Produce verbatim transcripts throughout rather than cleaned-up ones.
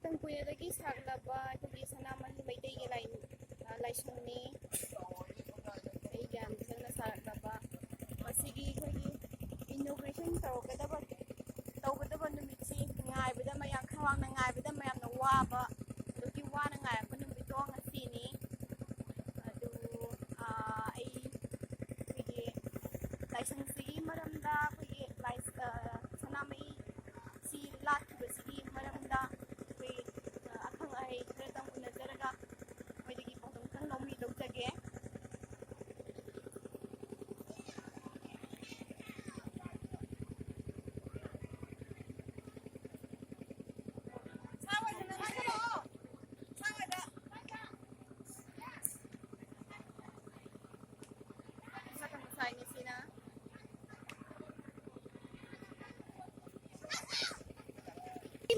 ꯃꯇꯝ ꯀꯨꯏꯅꯗꯒꯤ ꯁꯥꯔꯛꯂꯕ ꯑꯩꯈꯣꯏꯒꯤ ꯁꯅꯥꯃꯍꯤ ꯃꯩꯇꯩꯒꯤ ꯂꯥꯏ-, ꯑ, ꯂꯥꯏꯁꯪꯅꯤ꯫ ꯑꯩ ꯒ꯭ꯌꯥꯟ ꯆꯪꯅ ꯁꯥꯔꯛꯂꯕ ꯃꯁꯤꯒꯤ ꯑꯩꯈꯣꯏꯒꯤ inauguration ꯇꯧꯔꯛꯀꯗꯕ, ꯇꯧꯒꯗꯕ ꯅꯨꯃꯤꯠꯁꯤ ꯉꯥꯏꯕꯗ ꯃꯌꯥꯝ, ꯈ꯭ꯋꯥꯡꯅ ꯉꯥꯏꯕꯗ ꯃꯌꯥꯝꯅ ꯋꯥꯕ, ꯑꯗꯨꯒꯤ ꯋꯥꯅ ꯉꯥꯏꯔꯛꯄ ꯅꯨꯃꯤꯠꯇꯣ ꯉꯁꯤꯅꯤ꯫ ꯑꯗꯨ, ꯑ, ꯑꯩ ꯑꯩꯈꯣꯏꯒꯤ ꯂꯥꯏꯁꯪꯁꯤꯒꯤ ꯃꯔꯝꯗ, ꯑꯩꯈꯣꯏꯒꯤ ꯂꯥꯏ-, ꯑ, ꯁꯅꯥꯃꯍꯤ ꯁꯤ ꯂꯥꯠꯈꯤꯕꯁꯤꯒꯤ ꯃꯔꯝꯗ ꯑꯩꯈꯣꯏ, ꯑ, ꯑꯈꯪ ꯑꯍꯩ ꯈꯔꯇꯪ ꯎꯅꯖꯔꯒ ꯃꯣꯏꯗꯒꯤ ꯄꯥꯎꯗꯝ ꯈꯔ ꯂꯧꯃꯤ-, ꯂꯧꯖꯒꯦ꯫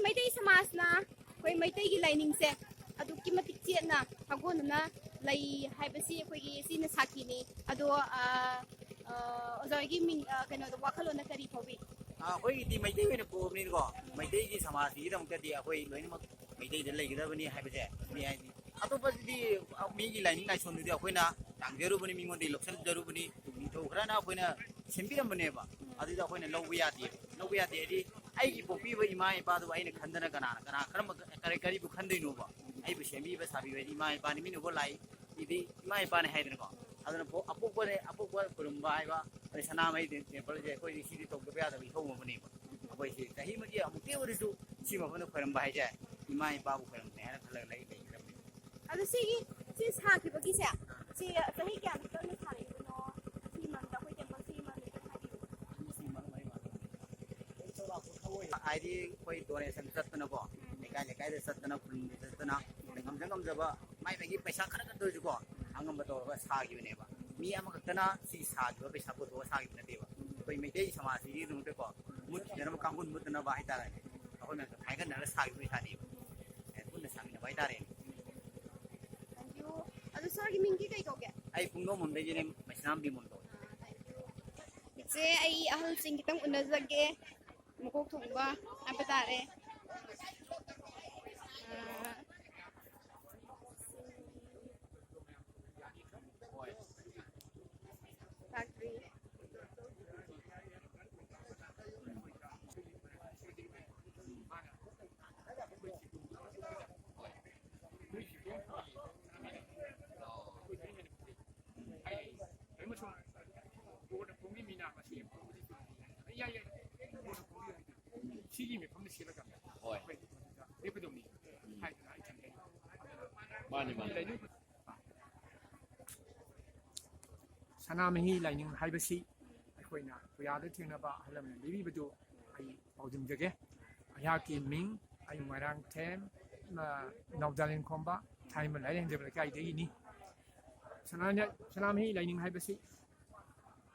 ꯃꯩꯇꯩ ꯁꯃꯥꯖꯅ, ꯑꯩꯈꯣꯏ ꯃꯩꯇꯩꯒꯤ ꯂꯥꯏꯅꯤꯡꯁꯦ ꯑꯗꯨꯛꯀꯤ ꯃꯇꯤꯛ ꯆꯦꯠꯅ ꯁꯥꯒꯣꯟꯅꯅ ꯂꯩ ꯍꯥꯏꯕꯁꯤ ꯑꯩꯈꯣꯏꯒꯤ ꯁꯤꯅ ꯁꯥꯈꯤꯅꯤ꯫ ꯑꯗꯣ, ꯑ, ꯑ, ꯑꯣꯖꯥ ꯍꯣꯏꯒꯤ ꯃꯤꯡ, ꯑ, ꯀꯩꯅꯣꯗ, ꯋꯥꯈꯜꯂꯣꯟꯗ ꯀꯔꯤ ꯐꯥꯎꯕꯤ? ꯑ, ꯑꯩꯈꯣꯏꯒꯤꯗꯤ ꯃꯩꯇꯩ ꯑꯣꯏꯅ ꯄꯣꯛꯑꯕꯅꯤꯅꯀꯣ, ꯃꯩꯇꯩꯒꯤ ꯁꯃꯥꯖꯁꯤꯒꯤꯗꯃꯛꯇꯗꯤ ꯑꯩꯈꯣꯏ ꯂꯣꯏꯅꯃꯛ ꯃꯩꯇꯩꯗ ꯂꯩꯒꯗꯕꯅꯤ ꯍꯥꯏꯕꯁꯦ ꯁꯤꯅꯤ ꯍꯥꯏꯗꯤ꯫ ꯑꯇꯣꯞꯄꯗꯤ, ꯑ, ꯃꯤꯒꯤ ꯂꯥꯏꯅꯤꯡ ꯂꯥꯏꯁꯣꯟꯗꯨꯗꯤ ꯑꯩꯈꯣꯏꯅ ꯇꯥꯡꯖꯔꯨꯕꯅꯤ, ꯃꯤꯉꯣꯟꯗꯒꯤ ꯂꯧꯁꯤꯟꯖꯔꯨꯕꯅꯤ, ꯅꯤꯡꯊꯧ ꯈꯔꯅ ꯑꯩꯈꯣꯏꯅ ꯁꯦꯝꯕꯤꯔꯝꯕꯅꯦꯕ꯫ ꯑꯗꯨꯗ ꯑꯩꯈꯣꯏꯅ ꯂꯧꯕ ꯌꯥꯗꯦ꯫ ꯂꯧꯕ ꯌꯥꯗꯦ ꯍꯥꯏꯗꯤ ꯑꯩꯒꯤ ꯄꯣꯛꯄꯤꯕ ꯏꯃꯥ ꯏꯄꯥꯗꯨꯕꯨ ꯑꯩꯅ ꯈꯟꯗꯅ ꯀꯅꯥꯅ, ꯀꯅꯥ, ꯀꯔꯝꯕ, ꯀꯔꯤ, ꯀꯔꯤꯕꯨ ꯈꯟꯗꯣꯏꯅꯣꯕ? ꯑꯩꯕꯨ ꯁꯦꯝꯕꯤꯕ ꯁꯥꯕꯤꯕ ꯍꯥꯏꯗꯤ ꯏꯃꯥ ꯏꯄꯥꯅꯤ, ꯃꯤꯅ ꯎꯕ ꯂꯥꯛꯏ꯫ ꯏꯗꯤ ꯏꯃꯥ ꯏꯄꯥꯅꯤ ꯍꯥꯏꯗꯅꯀꯣ꯫ ꯑꯗꯨꯅ ꯄꯣ-, ꯑꯄꯣꯛꯄꯅꯦ, ꯑꯄꯣꯛꯄ ꯈꯨꯔꯨꯝꯕ ꯍꯥꯏꯕ, ꯑꯗꯩ ꯁꯅꯥꯃꯍꯤ ꯇꯦꯝꯄꯜꯁꯦ ꯑꯩꯈꯣꯏꯗꯤ ꯁꯤꯗꯤ ꯇꯧꯗꯕ ꯌꯥꯗꯕ ꯏꯊꯧ ꯑꯃꯅꯦꯕ꯫ ꯑꯩꯈꯣꯏꯁꯤ ꯆꯍꯤ ꯑꯃꯒꯤ ꯑꯃꯨꯛꯇꯒꯤ ꯑꯣꯏꯔꯁꯨ ꯁꯤ ꯃꯐꯝꯗ ꯈꯣꯏꯔꯝꯕ ꯍꯥꯏꯁꯦ ꯏꯃꯥ ꯏꯄꯥꯕꯨ ꯈꯣꯏꯔꯝꯕꯅꯦ ꯍꯥꯏꯅ ꯈꯜꯂꯒ ꯂꯩ, ꯂꯩꯒꯗꯕꯅꯤ꯫ ꯑꯗꯣ ꯁꯤꯒꯤ, ꯁꯤ ꯁꯥꯈꯤꯕꯒꯤꯁꯦ, ꯁꯤ ꯆꯍꯤ ꯀꯌꯥꯃꯨꯛꯇꯪꯅ ꯁꯥꯔꯛꯏꯕꯅꯣ? ꯁꯤꯒꯤ ꯃꯔꯝꯗ, ꯑꯩꯈꯣꯏ ꯇꯦꯝꯄꯜ ꯁꯤꯒꯤ ꯃꯔꯝꯗ ꯈꯤꯇꯪ ꯍꯥꯏꯕꯤꯌꯨ꯫ ꯍꯥꯏꯗꯤ ꯑꯩꯈꯣꯏ ꯗꯣꯅꯦꯁꯟ ꯆꯠꯇꯅꯀꯣ, ꯂꯩꯀꯥꯏ ꯂꯩꯀꯥꯏꯗ ꯆꯠꯇꯅ, ꯈꯨꯟꯗ ꯆꯠꯇꯅ, ꯉꯝꯖ ꯉꯝꯖꯕ ꯃꯥꯏ ꯃꯥꯒꯤ ꯄꯩꯁꯥ ꯈꯔ ꯈꯛꯇ ꯑꯣꯏꯔꯁꯨꯀꯣ, ꯑꯉꯝꯕ ꯇꯧꯔꯒ ꯁꯥꯈꯤꯕꯅꯦꯕ꯫ ꯃꯤ ꯑꯃꯈꯛꯇꯅ ꯁꯤ ꯁꯥꯈꯤꯕ ꯄꯩꯁꯥ ꯄꯨꯊꯣꯛꯑꯒ ꯁꯥꯈꯤꯕ ꯅꯠꯇꯦꯕ꯫ ꯑꯩꯈꯣꯏ ꯃꯩꯇꯩ ꯁꯃꯥꯖꯁꯤꯒꯤꯗꯃꯛꯇꯀꯣ, ꯃꯨꯠꯈꯤꯗꯅꯕ, ꯀꯥꯡꯕꯨ ꯃꯨꯠꯇꯅꯕ ꯍꯥꯏꯇꯥꯔꯦꯅꯦ, ꯑꯩꯈꯣꯏ ꯃꯌꯥꯝ ꯍꯥꯏꯒꯠꯅꯔꯒ ꯁꯥꯈꯤꯕ ꯄꯩꯁꯥꯅꯦꯕ꯫ ꯑꯦ, ꯄꯨꯟꯅ ꯁꯥꯃꯤꯟꯅꯕ ꯍꯥꯏꯇꯥꯔꯦꯅꯦ꯫ Thank you. ꯑꯗꯨ ꯁꯥꯔꯒꯤ ꯃꯤꯡꯗꯤ ꯀꯩ ꯀꯧꯒꯦ? ꯑꯩ ꯄꯨꯡꯗꯣꯡꯕꯝꯗꯒꯤꯅꯦ, ꯃꯩꯁꯅꯥꯝ ꯕꯤꯃꯣꯟ ꯀꯧꯏ꯫ ꯏꯆꯦ, ꯑꯩ ꯑꯍꯜꯁꯤꯡ ꯈꯤꯇꯪ ꯎꯅꯖꯒꯦ꯫ ꯃꯀꯣꯛ ꯊꯣꯡꯕ ꯍꯥꯏꯕ ꯇꯥꯔꯦ꯫ ꯂꯥꯛꯇ꯭ꯔꯤ꯫ ꯁꯤꯒꯤ ꯃꯤꯐꯝꯗ ꯁꯤꯜꯂꯀꯥꯟꯗ ꯍꯣꯏ꯫ ꯑꯩꯈꯣꯏ ꯂꯦꯞꯀꯗꯧꯅꯤ ꯍꯥꯏꯗꯅ ꯑꯩ ꯊꯝꯖꯒꯦ꯫ ꯃꯥꯅꯤ, ꯃꯥꯅꯤ꯫ ꯁꯅꯥꯃꯍꯤ ꯂꯥꯏꯅꯤꯡ ꯍꯥꯏꯕꯁꯤ ꯑꯩꯈꯣꯏꯅ ꯄꯨꯌꯥꯗ ꯊꯦꯡꯅꯕ ꯑꯍꯜ ꯂꯃꯟꯅ ꯂꯤꯕꯤꯕꯗꯨ ꯑꯩ ꯄꯥꯎꯗꯝꯖꯒꯦ꯫ ꯑꯩꯍꯥꯛꯀꯤ ꯃꯤꯡ, ꯑꯩ ꯃꯣꯏꯔꯥꯡꯊꯦꯝ, ꯑ, ꯅꯥꯎꯗꯥꯂꯦꯟ ꯈꯣꯝꯕ, ꯊꯥꯏꯃ ꯂꯥꯏꯔꯦꯟꯖꯕ ꯂꯩꯀꯥꯏꯗꯒꯤꯅꯤ꯫ ꯁꯅꯥ-, ꯁꯅꯥꯃꯍꯤ ꯂꯥꯏꯅꯤꯡ ꯍꯥꯏꯕꯁꯤ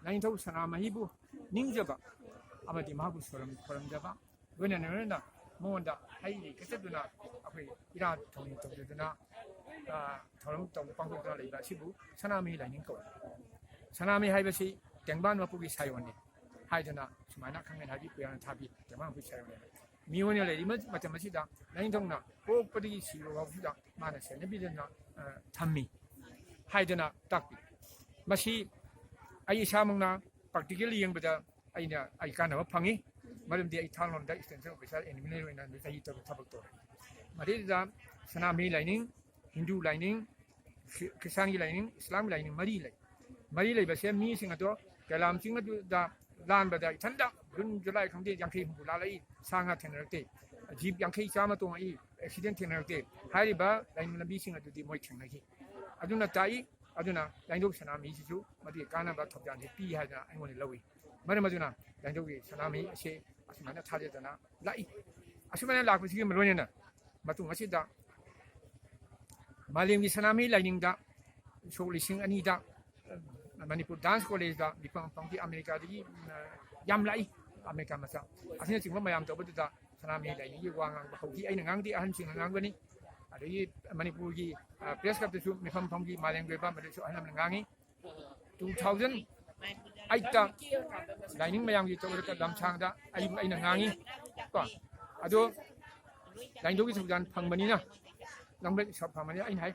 ꯂꯥꯏꯅꯤꯡꯊꯧ ꯁꯅꯥꯃꯍꯤꯕꯨ ꯅꯤꯡꯖꯕ ꯑꯃꯗꯤ ꯃꯍꯥꯛꯄꯨ ꯁꯣꯔꯝ-, ꯈꯣꯏꯔꯝꯖꯕ, ꯂꯣꯏꯅꯅ ꯂꯣꯏꯅꯅ ꯃꯉꯣꯟꯗ ꯍꯩ ꯂꯩ ꯀꯠꯆꯗꯨꯅ ꯑꯩꯈꯣꯏ ꯏꯔꯥꯠ ꯊꯧꯅꯤ ꯇꯧꯖꯗꯨꯅ, ꯑ, ꯊꯧꯔꯝ ꯇꯧꯕ ꯄꯥꯡꯊꯣꯛꯇꯨꯅ ꯂꯩꯕ ꯑꯁꯤꯕꯨ ꯁꯅꯥꯃꯍꯤ ꯂꯥꯏꯅꯤꯡ ꯀꯧꯏ꯫ ꯁꯅꯥꯃꯍꯤ ꯍꯥꯏꯕꯁꯤ ꯇꯦꯡꯕꯥꯟ ꯃꯄꯨꯒꯤ ꯁꯥꯏꯑꯣꯟꯅꯤ ꯍꯥꯏꯗꯨꯅ ꯁꯨꯃꯥꯏꯅ ꯈꯪꯍꯟ ꯍꯥꯏꯕꯤ ꯄꯨꯌꯥꯅ ꯊꯥꯕꯤ ꯇꯦꯡꯕꯥꯟ ꯃꯄꯨꯒꯤ ꯁꯥꯏꯑꯣꯟꯅꯤ꯫ ꯃꯤꯑꯣꯏꯅ ꯂꯩꯔꯤꯕ ꯃꯇꯝ ꯑꯁꯤꯗ ꯂꯥꯏꯅꯤꯡꯊꯧꯅ ꯄꯣꯛꯄꯗꯒꯤ ꯁꯤꯕ ꯐꯥꯎꯕꯁꯤꯗ ꯃꯥꯅ ꯁꯦꯟꯅꯕꯤꯗꯨꯅ, ꯑ, ꯊꯝꯃꯤ ꯍꯥꯏꯗꯨꯅ ꯇꯥꯛꯄꯤ꯫ ꯃꯁꯤ ꯑꯩ ꯏꯁꯥꯃꯛꯅ practical ꯌꯦꯡꯕꯗ ꯑꯩꯅ, ꯑꯩ ꯀꯥꯟꯅꯕ ꯐꯪꯉꯤ꯫ ꯃꯔꯝꯗꯤ ꯑꯩ ꯊꯥꯡꯂꯣꯟꯗ extension officer engineer ꯑꯣꯏꯅ ꯆꯍꯤ ꯇꯔꯨꯛ ꯊꯕꯛ ꯇꯧꯔꯦ꯫ ꯃꯗꯩꯗꯨꯗ ꯁꯅꯥꯃꯍꯤ ꯂꯥꯏꯅꯤꯡ, ꯍꯤꯟꯗꯨ ꯂꯥꯏꯅꯤꯡ, ꯈ꯭ꯔꯤ-, ꯈ꯭ꯔꯤꯁꯇꯥꯟꯒꯤ ꯂꯥꯏꯅꯤꯡ, ꯏꯁꯂꯥꯝꯒꯤ ꯂꯥꯏꯅꯤꯡ ꯃꯔꯤ ꯂꯩ꯫ ꯃꯔꯤ ꯂꯩꯕꯁꯦ ꯃꯤꯁꯤꯡ ꯑꯗꯣ ꯀꯩꯂꯥꯝ ꯆꯤꯡ ꯑꯗꯨꯗ ꯂꯥꯟꯕꯗ ꯏꯊꯟꯗ June, July ꯈꯪꯗꯦ, ꯌꯥꯡꯈꯩ ꯍꯨꯝꯐꯨ ꯂꯥꯜꯂꯛꯏ, ꯁꯥ ꯉꯥ ꯊꯦꯡꯅꯔꯛꯇꯦ꯫ Jeep ꯌꯥꯡꯈꯩ ꯆꯥꯝꯃ ꯇꯣꯡꯉꯛꯏ, accident ꯊꯦꯡꯅꯔꯛꯇꯦ꯫ ꯍꯥꯏꯔꯤꯕ ꯂꯥꯏꯅꯤꯡ ꯂꯝꯕꯤꯁꯤꯡ ꯑꯗꯨꯗꯤ ꯃꯣꯏ ꯊꯦꯡꯅꯈꯤ꯫ ꯑꯗꯨꯅ ꯇꯥꯛꯏ, ꯑꯗꯨꯅ ꯂꯥꯏꯅꯤꯡꯊꯧ ꯁꯅꯥꯃꯍꯤꯁꯤꯁꯨ ꯃꯗꯨꯒꯤ ꯀꯥꯟꯅꯕ ꯊꯧꯗꯥꯡꯁꯤ ꯄꯤ ꯍꯥꯏꯗꯅ ꯑꯩꯉꯣꯟꯗ ꯂꯧꯏ꯫ ꯃꯔꯝ ꯑꯗꯨꯅ ꯂꯥꯏꯅꯤꯡꯊꯧꯒꯤ ꯁꯅꯥꯃꯍꯤ ꯑꯁꯤ ꯑꯁꯨꯃꯥꯏꯅ ꯊꯥꯖꯗꯅ ꯂꯥꯛꯏ꯫ ꯑꯁꯨꯃꯥꯏꯅ ꯂꯥꯛꯄꯁꯤꯒꯤ ꯂꯣꯏꯅꯅ ꯃꯇꯨꯡ ꯑꯁꯤꯗ ꯃꯥꯂꯦꯝꯒꯤ ꯁꯅꯥꯃꯍꯤ ꯂꯥꯏꯅꯤꯡꯗ ꯁꯣꯛ ꯂꯤꯁꯤꯡ ꯑꯅꯤꯗ ꯃꯅꯤꯄꯨꯔ dance collegeꯇ ꯃꯤꯐꯝ ꯐꯝꯈꯤ꯫ ꯑꯃꯦꯔꯤꯀꯥꯗꯒꯤ, ꯑ, ꯌꯥꯝ ꯂꯥꯛꯏ, ꯑꯃꯦꯔꯤꯀꯥ ꯃꯆꯥ ꯑꯁꯤꯅꯆꯤꯡꯕ ꯃꯌꯥꯝ ꯇꯧꯕꯗꯨꯗ ꯁꯅꯥꯃꯍꯤ ꯂꯥꯏꯅꯤꯡꯒꯤ ꯋꯥ ꯉꯥꯡꯕ ꯍꯧꯈꯤ꯫ ꯑꯩꯅ ꯉꯥꯡꯗꯦ, ꯑꯍꯟꯁꯤꯡꯅ ꯉꯥꯡꯒꯅꯤ꯫ ꯑꯗꯒꯤ ꯃꯅꯤꯄꯨꯔꯒꯤ, ꯑ, press clubꯇꯁꯨ ꯃꯤꯐꯝ ꯐꯝꯈꯤ, ꯃꯥꯂꯦꯝꯒꯤ ꯑꯣꯏꯕ, ꯃꯗꯨꯁꯨ ꯑꯍꯜ ꯑꯃꯅ ꯉꯥꯡꯉꯤ꯫ Two thousand eightꯇ ꯂꯥꯏꯅꯤꯡ ꯃꯌꯥꯝꯒꯤ ꯇꯧꯔꯒ ꯂꯝꯁꯥꯡꯗ ꯑꯩꯕꯨ ꯑꯩꯅ ꯉꯥꯡꯉꯤ ꯀꯣ꯫ ꯑꯗꯣ ꯂꯥꯏꯅꯤꯡꯊꯧꯒꯤ ꯊꯧꯖꯥꯜ ꯐꯪꯕꯅꯤꯅ, ꯂꯝꯕꯦꯜ ꯏꯁꯣꯔ ꯐꯪꯕꯅꯤꯅ ꯑꯩꯅ ꯍꯥꯏ,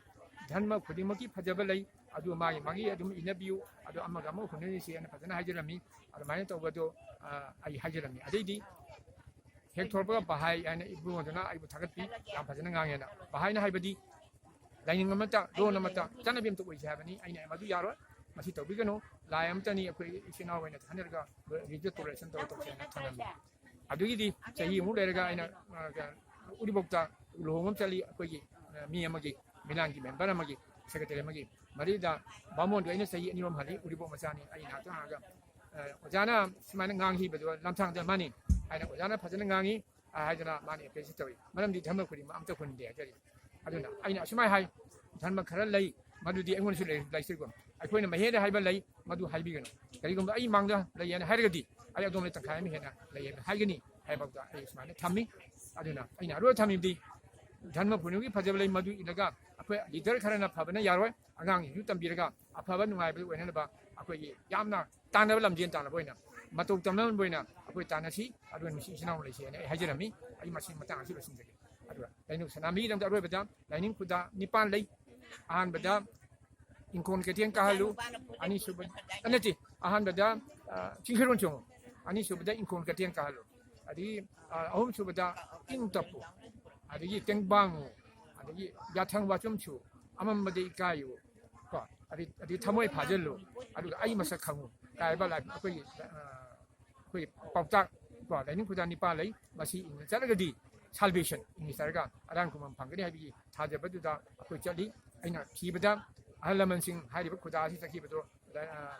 ꯙꯔꯃ ꯈꯨꯗꯤꯡꯃꯛꯀꯤ ꯐꯖꯕ ꯂꯩ, ꯑꯗꯨ ꯃꯥꯒꯤ ꯃꯥꯒꯤ ꯑꯗꯨꯝ ꯏꯟꯅꯕꯤꯌꯨ, ꯑꯗꯨ ꯑꯃꯒ ꯑꯃꯒ ꯍꯨꯟꯅꯔꯤꯁꯤ ꯑꯅ ꯐꯖꯅ ꯍꯥꯏꯖꯔꯝꯃꯤ꯫ ꯑꯗꯨꯃꯥꯏꯅ ꯇꯧꯕꯗꯣ ꯑ, ꯑꯩ ꯍꯥꯏꯖꯔꯝꯃꯤ꯫ ꯑꯗꯩꯗꯤ ꯍꯦꯛ ꯊꯣꯛꯂꯛꯄꯒ ꯕꯍꯥꯏ ꯍꯥꯏꯅ ꯏꯕꯨꯡꯉꯣꯗꯨꯅ ꯑꯩꯕꯨ ꯊꯥꯒꯠꯄꯤ, ꯌꯥꯝ ꯐꯖꯅ ꯉꯥꯡꯉꯦꯅ꯫ ꯕꯍꯥꯏꯅ ꯍꯥꯏꯕꯗꯤ ꯂꯥꯏꯅꯤꯡ ꯑꯃꯠꯇ, ꯂꯣꯟ ꯑꯃꯠꯇ, ꯆꯠꯅꯕꯤ ꯑꯃꯠꯇ ꯑꯣꯏꯁꯦ ꯍꯥꯏꯕꯅꯤ꯫ ꯑꯩꯅ ꯃꯗꯨ ꯌꯥꯔꯣꯏ, ꯃꯁꯤ ꯇꯧꯕꯤꯒꯅꯨ, ꯂꯥꯏ ꯑꯃꯠꯇꯅꯤ, ꯑꯩꯈꯣꯏ ꯏꯆꯤꯟ ꯏꯅꯥꯎ ꯑꯣꯏꯅ ꯈꯟꯅꯔꯒ ꯔꯤꯂꯤꯖꯁ ꯇꯣꯂꯔꯦꯁꯟ ꯇꯧꯔ ꯇꯧꯁꯦꯅ ꯊꯝꯂꯝꯃꯤ꯫ ꯑꯗꯨꯒꯤꯗꯤ ꯆꯍꯤ ꯑꯃꯨꯛ ꯂꯩꯔꯒ ꯑꯩꯅ ꯑ, ꯎꯔꯤꯄꯣꯛꯇ ꯂꯨꯍꯣꯡꯕ ꯑꯃ ꯆꯠꯂꯤ, ꯑꯩꯈꯣꯏꯒꯤ ꯑ, ꯃꯤ ꯑꯃꯒꯤ, ꯃꯤꯂꯥꯟꯒꯤ ꯃꯦꯝꯕꯔ ꯑꯃꯒꯤ, ꯁꯦꯀ꯭ꯔꯦꯇꯔꯤ ꯑꯃꯒꯤ꯫ ꯃꯗꯨꯗ ꯕꯥꯃꯣꯟꯗꯣ ꯑꯩꯅ ꯆꯍꯤ ꯑꯅꯤꯔꯣꯝ ꯍꯜꯂꯤ, ꯎꯔꯤꯄꯣꯛ ꯃꯆꯥꯅꯤ꯫ ꯑꯩ ꯉꯥꯏꯍꯥꯛꯇꯪ ꯍꯪꯉꯒ, ꯑ, "ꯑꯣꯖꯥꯅ ꯁꯨꯃꯥꯏꯅ ꯉꯥꯡꯈꯤꯕꯗꯣ ꯂꯝꯁꯥꯡꯗ ꯃꯥꯅꯤ" ꯍꯥꯏꯅ ꯑꯣꯖꯥꯅ ꯐꯖꯅ ꯉꯥꯡꯉꯤ꯫ ꯑ, ꯍꯥꯏꯗꯅ ꯃꯥꯅ ꯑꯦꯄ꯭ꯔꯤꯁꯤꯌꯦꯠ ꯇꯧꯏ꯫ ꯃꯔꯝꯗꯤ ꯙꯔꯃ ꯈꯨꯗꯤꯡꯃꯛ ꯑꯝꯇ ꯍꯨꯟꯗꯦ ꯍꯥꯏꯖꯔꯤ꯫ ꯑꯗꯨꯅ ꯑꯩꯅ ꯑꯁꯨꯃꯥꯏꯅ ꯍꯥꯏ, "ꯙꯔꯃ ꯈꯔ ꯂꯩ, ꯃꯗꯨꯗꯤ ꯑꯩꯉꯣꯟꯗꯁꯨ ꯂꯩ, ꯂꯩꯖꯩꯀꯣ꯫ ꯑꯩꯈꯣꯏꯅ ꯃꯍꯦꯗ ꯍꯥꯏꯕ ꯂꯩ, ꯃꯗꯨ ꯍꯥꯏꯕꯤꯒꯅꯨ꯫ ꯀꯔꯤꯒꯨꯝꯕ ꯑꯩ ꯃꯥꯡꯗ ꯂꯩ ꯍꯥꯏꯅ ꯍꯥꯏꯔꯒꯗꯤ ꯑꯩ ꯑꯗꯣꯝꯗ ꯇꯪꯈꯥꯏ ꯑꯃ ꯍꯦꯟꯅ ꯂꯩ ꯍꯥꯏꯅ ꯍꯥꯏꯒꯅꯤ" ꯍꯥꯏꯕ ꯐꯥꯎꯗ ꯑꯩ ꯁꯨꯃꯥꯏꯅ ꯊꯝꯃꯤ꯫ ꯑꯗꯨꯅ ꯑꯩꯅ ꯑꯔꯣꯏꯕ ꯊꯝꯃꯤꯕꯗꯤ, ꯙꯔꯃ ꯄꯨꯝꯅꯃꯛꯀꯤ ꯐꯖꯕ ꯂꯩ, ꯃꯗꯨ ꯏꯜꯂꯒ ꯑꯩꯈꯣꯏ ꯂꯤꯗꯔ ꯈꯔꯅ ꯐꯕꯅ ꯌꯥꯔꯣꯏ, ꯑꯉꯥꯡꯁꯤꯡꯁꯨ ꯇꯝꯕꯤꯔꯒ ꯑꯐꯕ ꯅꯨꯡꯉꯥꯏꯕꯗꯨ ꯑꯣꯏꯅꯅꯕ ꯑꯩꯈꯣꯏꯒꯤ ꯌꯥꯝꯅ ꯇꯥꯟꯅꯕ ꯂꯝꯖꯦꯟ ꯇꯥꯟꯅꯕ ꯑꯣꯏꯅ, ꯃꯇꯧ ꯇꯝꯅꯕ ꯑꯣꯏꯅ ꯑꯩꯈꯣꯏ ꯇꯥꯟꯅꯁꯤ꯫ ꯑꯗꯨꯒ ꯅꯨꯡꯁꯤ ꯏꯆꯤꯟ ꯏꯅꯥꯎ ꯂꯩꯁꯦꯅ ꯑꯩ ꯍꯥꯏꯖꯔꯝꯃꯤ꯫ ꯑꯩ ꯃꯁꯤ ꯃꯇꯥꯡ ꯑꯁꯤ ꯂꯣꯏꯁꯤꯟꯖꯒꯦ꯫ ꯑꯗꯨꯒ ꯂꯥꯏꯅꯤꯡ ꯁꯅꯥꯃꯍꯤꯒꯤꯗꯃꯛꯇ ꯑꯔꯣꯏꯕꯗ ꯂꯥꯏꯅꯤꯡ ꯈꯨꯗ ꯅꯤꯄꯥꯟ ꯂꯩ꯫ ꯑꯍꯥꯟꯕꯗ ꯏꯪꯈꯣꯜ ꯀꯩꯊꯦꯜ ꯀꯥꯍꯜꯂꯨ, ꯑꯅꯤꯁꯨꯕ, ꯑ, ꯅꯠꯇꯦ, ꯑꯍꯥꯟꯕꯗ, ꯑ, ꯆꯤꯡꯈꯩꯔꯣꯟ ꯆꯣꯡꯉꯨ, ꯑꯅꯤꯁꯨꯕꯗ ꯏꯪꯈꯣꯜ ꯀꯩꯊꯦꯜ ꯀꯥꯍꯜꯂꯨ, ꯑꯗꯒꯤ, ꯑ, ꯑꯍꯨꯝꯁꯨꯕꯗ ꯏꯪ ꯇꯞꯄꯨ, ꯑꯗꯒꯤ ꯇꯦꯡꯕꯥꯡꯉꯨ, ꯑꯗꯒꯤ ꯌꯥꯊꯪ ꯋꯥꯆꯨꯝꯁꯨ, ꯑꯃꯝꯕꯗ ꯏꯀꯥꯏꯌꯨ, ꯀꯣ, ꯑꯗꯩ, ꯑꯗꯩ ꯊꯃꯣꯏ ꯐꯥꯖꯤꯜꯂꯨ, ꯑꯗꯨꯒ ꯑꯩ ꯃꯁꯛ ꯈꯪꯉꯨ ꯀꯥꯏꯕ ꯂꯥꯏ-, ꯑꯩꯈꯣꯏꯒꯤ, ꯑ, ꯑꯩꯈꯣꯏꯒꯤ ꯄꯥꯎꯇꯥꯛ, ꯀꯣ, ꯂꯥꯏꯅꯤꯡ ꯈꯨꯗ ꯅꯤꯄꯥꯟ ꯂꯩ꯫ ꯃꯁꯤ ꯏꯪꯅ ꯆꯠꯂꯒꯗꯤ salvation, ꯏꯪꯂꯤꯁꯇ ꯍꯥꯏꯔꯒ ꯑꯔꯥꯟ ꯈꯨꯃꯝ ꯐꯪꯒꯅꯤ ꯍꯥꯏꯕꯒꯤ ꯊꯥꯖꯕꯗꯨꯗ ꯑꯩꯈꯣꯏ ꯆꯠꯂꯤ꯫ ꯑꯩꯅ ꯊꯤꯕꯗ ꯑꯍꯜ ꯂꯃꯟꯁꯤꯡ ꯍꯥꯏꯔꯤꯕ ꯈꯨꯗ ꯑꯁꯤ ꯆꯠꯈꯤꯕꯗꯣ, ꯑ,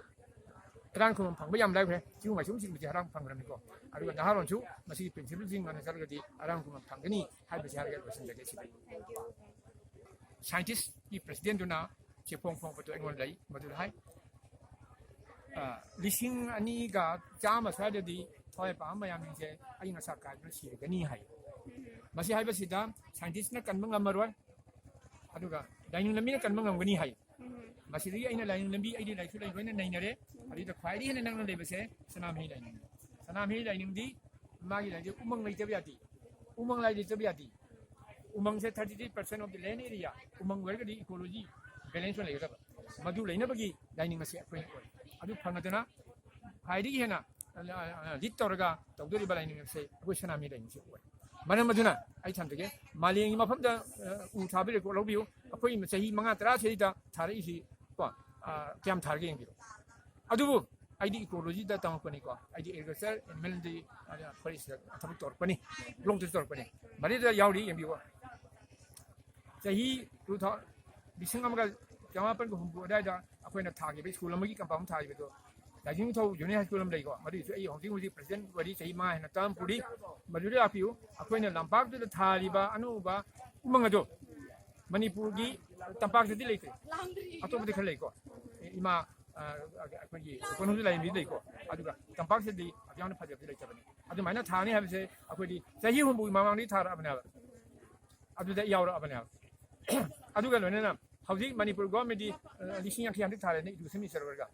ꯑꯔꯥꯟ ꯈꯨꯃꯝ ꯐꯪꯕ ꯌꯥꯝ ꯂꯥꯏꯈ꯭ꯔꯦ꯫ ꯆꯤꯡ ꯃꯥꯏꯁꯣꯡꯁꯤꯡꯕꯁꯤ ꯑꯔꯥꯟ ꯐꯪꯈ꯭ꯔꯕꯅꯤꯀꯣ꯫ ꯑꯗꯨꯒ ꯅꯍꯥꯔꯣꯟꯁꯨ ꯃꯁꯤꯒꯤ principle ꯁꯤꯡ ꯉꯟꯅ ꯆꯠꯂꯒꯗꯤ ꯑꯔꯥꯟ ꯈꯨꯃꯝ ꯐꯪꯒꯅꯤ ꯍꯥꯏꯕꯁꯤ ꯍꯥꯏꯔꯒ ꯂꯣꯏꯁꯤꯟꯖꯒꯦ ꯁꯤꯗ꯫ Scientist ꯀꯤ president ꯗꯨꯅ ꯆꯦꯐꯣꯡ ꯐꯣꯡꯕꯗꯨ ꯑꯩꯉꯣꯟꯗ ꯂꯩ, ꯃꯗꯨꯗ ꯍꯥꯏ, ꯑ, ꯂꯤꯁꯤꯡ ꯑꯅꯤꯒ ꯆꯥꯝꯃ ꯁ꯭ꯋꯥꯏꯗꯗꯤ ꯊꯋꯥꯏ ꯄꯥꯝꯕ ꯃꯌꯥꯝꯁꯤꯡꯁꯦ ꯑꯏꯪ ꯑꯁꯥ ꯀꯥꯏꯕꯅ ꯁꯤꯔꯒꯅꯤ ꯍꯥꯏ꯫ ꯃꯁꯤ ꯍꯥꯏꯕꯁꯤꯗ scientist ꯅ ꯀꯟꯕ ꯉꯝꯃꯔꯣꯏ, ꯑꯗꯨꯒ ꯂꯥꯏꯅꯤꯡ ꯂꯝꯕꯤꯅ ꯀꯟꯕ ꯉꯝꯒꯅꯤ ꯍꯥꯏ꯫ ꯃꯁꯤꯗꯒꯤ ꯑꯩꯅ ꯂꯥꯏꯅꯤꯡ ꯂꯝꯕꯤ, ꯑꯩꯗꯤ ꯂꯥꯏꯔꯤꯛꯁꯨ ꯂꯩ ꯂꯣꯏꯅ ꯅꯩꯅꯔꯦ꯫ ꯑꯗꯨꯗ ꯈ꯭ꯋꯥꯏꯗꯒꯤ ꯍꯦꯟꯅ ꯅꯛꯅ ꯂꯩꯕꯁꯦ ꯁꯅꯥꯃꯍꯤ ꯂꯥꯏꯅꯤꯡ꯫ ꯁꯅꯥꯃꯍꯤ ꯂꯥꯏꯅꯤꯡꯗꯤ ꯃꯥꯒꯤ ꯂꯥꯏꯔꯤꯛꯁꯦ ꯎꯃꯪ ꯂꯩꯇꯕ ꯌꯥꯗꯦ꯫ ꯎꯃꯪ ꯂꯥꯏ ꯂꯩꯇꯕ ꯌꯥꯗꯦ꯫ ꯎꯃꯪꯁꯦ thirty three percent of the land area, ꯎꯃꯪ ꯑꯣꯏꯔꯒꯗꯤ ecology balance ꯑꯣꯏꯅ ꯂꯩꯒꯗꯕ꯫ ꯃꯗꯨ ꯂꯩꯅꯕꯒꯤ ꯂꯥꯏꯅꯤꯡ ꯑꯁꯦ ꯑꯩꯈꯣꯏꯅ ꯑꯣꯏ꯫ ꯑꯗꯨ ꯐꯪꯉꯗꯅ ꯈ꯭ꯋꯥꯏꯗꯒꯤ ꯍꯦꯟꯅ ꯂꯤꯠ ꯇꯧꯔꯒ ꯇꯧꯗꯣꯔꯤꯕ ꯂꯥꯏꯅꯤꯡ ꯑꯁꯦ ꯑꯩꯈꯣꯏ ꯁꯅꯥꯃꯍꯤ ꯂꯥꯏꯅꯤꯡꯁꯦ ꯑꯣꯏ꯫ ꯃꯔꯝ ꯑꯗꯨꯅ ꯑꯩ ꯊꯝꯖꯒꯦ, ꯃꯥꯂꯦꯝꯒꯤ ꯃꯐꯝꯗ ꯎ ꯊꯥꯕ record ꯂꯧꯕꯤꯌꯨ꯫ ꯑꯩꯈꯣꯏ ꯆꯍꯤ ꯃꯉꯥ ꯇꯔꯥ ꯁꯤꯗꯩꯗ ꯊꯥꯔꯛꯏꯁꯤ ꯀꯣ, ꯀꯌꯥꯝ ꯊꯥꯔꯒꯦ ꯌꯦꯡꯕꯤꯔꯣ꯫ ꯑꯗꯨꯕꯨ ꯑꯩꯗꯤ ecologyꯗ ꯇꯝꯃꯛꯄꯅꯤꯀꯣ, ꯑꯩꯗꯤ agriculture animalꯗ forestꯇ ꯊꯕꯛ ꯇꯧꯔꯛꯄꯅꯤ, blockꯇꯁꯨ ꯇꯧꯔꯛꯄꯅꯤ꯫ ꯃꯗꯨꯗ ꯌꯥꯎꯔꯤ, ꯌꯦꯡꯕꯤꯌꯨ꯫ ꯆꯍꯤ two thousand, ꯂꯤꯁꯤꯡ ꯑꯃꯒ ꯆꯃꯥꯄꯟꯒ ꯍꯨꯝꯐꯨ ꯑꯗꯨꯋꯥꯏꯗ ꯑꯩꯈꯣꯏꯅ ꯊꯥꯈꯤꯕ school ꯑꯃꯒꯤ compound ꯊꯥꯈꯤꯕꯗꯣ, ꯂꯥꯏꯖꯤꯡꯊꯧ junior high school ꯑꯃ ꯂꯩꯀꯣ, ꯃꯗꯨꯒꯤꯁꯨ ꯑꯩ ꯍꯧꯖꯤꯛ ꯍꯧꯖꯤꯛ president ꯑꯣꯏꯔꯤ, ꯆꯍꯤ ꯃꯉꯥ ꯍꯦꯟꯅ term ꯄꯨꯔꯤ꯫ ꯃꯗꯨꯗ ꯂꯥꯛꯄꯤꯌꯨ꯫ ꯑꯩꯈꯣꯏꯅ ꯂꯝꯄꯥꯛꯇꯨꯗ ꯊꯥꯔꯤꯕ ꯑꯅꯧꯕ ꯎꯃꯪ ꯑꯗꯣ ꯃꯅꯤꯄꯨꯔꯒꯤ ꯇꯝꯄꯥꯛꯇꯗꯤ ꯂꯩꯇꯦ, ꯑꯇꯣꯞꯄꯗꯤ ꯈꯔ ꯂꯩꯀꯣ꯫ ꯏꯃꯥ, ꯑ, ꯑꯩꯈꯣꯏꯒꯤ ꯀꯩꯅꯣꯁꯨ ꯂꯩꯔꯝꯃꯤ ꯂꯩꯀꯣ꯫ ꯑꯗꯨꯒ ꯇꯝꯄꯥꯛꯁꯤꯗꯤ ꯑꯗꯨꯛ ꯌꯥꯝꯅ ꯐꯖꯕꯗꯤ ꯂꯩꯇꯕꯅꯤ꯫ ꯑꯗꯨꯃꯥꯏꯅ ꯊꯥꯅꯤ ꯍꯥꯏꯕꯁꯦ ꯑꯩꯈꯣꯏꯗꯤ ꯆꯍꯤ ꯍꯨꯝꯐꯨꯒꯤ ꯃꯃꯥꯡꯗꯒꯤ ꯊꯥꯔꯛꯑꯕꯅꯦꯕ꯫ ꯑꯗꯨꯗ ꯌꯥꯎꯔꯛꯑꯕꯅꯦꯕ꯫ ꯑꯗꯨꯒ ꯂꯣꯏꯅꯅ ꯍꯧꯖꯤꯛ ꯃꯅꯤꯄꯨꯔ governmentꯗꯤ, ꯑ, ꯂꯤꯁꯤꯡ ꯌꯥꯡꯈꯩ ꯍꯟꯗꯛ ꯊꯥꯔꯦꯅ education minister ꯑꯣꯏꯔꯒ꯫